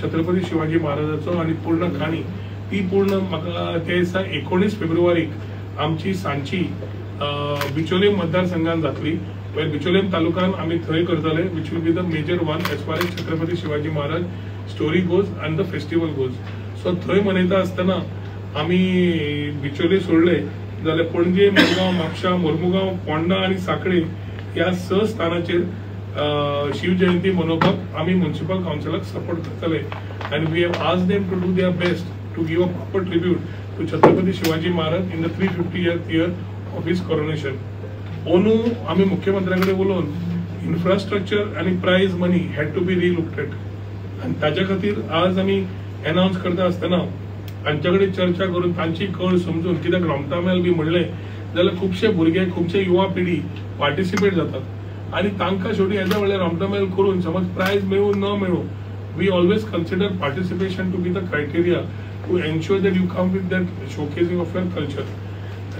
छत्रपती शिवाजी महाराजाचो आनी पूर्ण काणी ती पूर्ण म्हाका ते दिसा 19 फेब्रुवारीक आमची सांची बिचोले मतदारसंघात जातली. वेल बिचोलेम तालुक्यान आमी थंय करतले, which will be the major one as far as Chhatrapati Shivaji Maharaj story goes and the festival goes. So थंय मनयता आसतना आमी बिचोले सोडले जाल्यार पणजे, मडगांव, म्हापशा, मोर्मुगांव, पोंडा आनी साखळे ह्या 6 स्थानाचेर शिवजयंती मनोवपाक आमी म्युनिसिपल कावन्सिलाक सपोर्ट करतले. And we have asked them to do their best to give a proper tribute to Chhatrapati Shivaji Maharaj in the 350th year of his coronation. अंदू आमी मुख्यमंत्र्या कडेन उलोवन इन्फ्रास्ट्रक्चर आनी prize money had to be relooked at आनी ताच्या खातीर आज आमी एनावन्स करता आसतना तांच्या कडेन चर्चा करून तांची कळ समजून, कित्याक रोमटामेळ बी म्हणलें जाल्यार खुबशे भुरगे, खुबशे युवा पिढी पार्टिसिपेट जातात आनी तांकां शेवटी येद्या व्हडलें रोमटामेळ करून समज प्रायज मेळूं न मेळूं, we always consider participation to be the criteria to ensure that you come with that showcasing of your culture.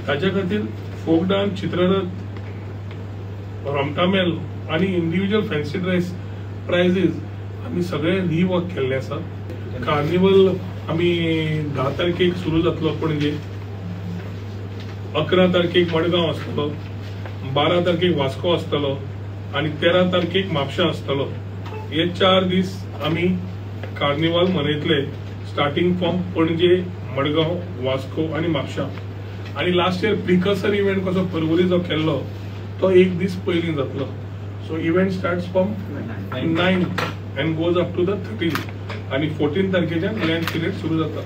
ताच्या खातीर फोक डान्स, चित्ररथ, रोमटामेळ आनी इंडिव्हिज्युअल फॅन्सी ड्रेस प्रायजीस आमी सगळे रिवर्क केल्ले आसा. कार्निवल आमी 10 तारखेक सुरू जातलो पणजे, 11 तारखेक मडगांव आसतलो, 12 तारखेक वास्को आसतलो आनी 13 तारखेक म्हापशा आसतलो. हे 4 दीस आमी कार्निवाल मनयतले, स्टार्टिंग फ्रॉम पणजे, मडगांव, वास्को आनी म्हापशा. आनी लास्ट इयर प्रिकर्सर इव्हेंट कसो परवरी जो केल्लो तो एक दीस पयलीं जातलो. So event starts from 9 and goes up to the 13 आनी 14 तारखेच्यान लँड पिरियड सुरू जाता.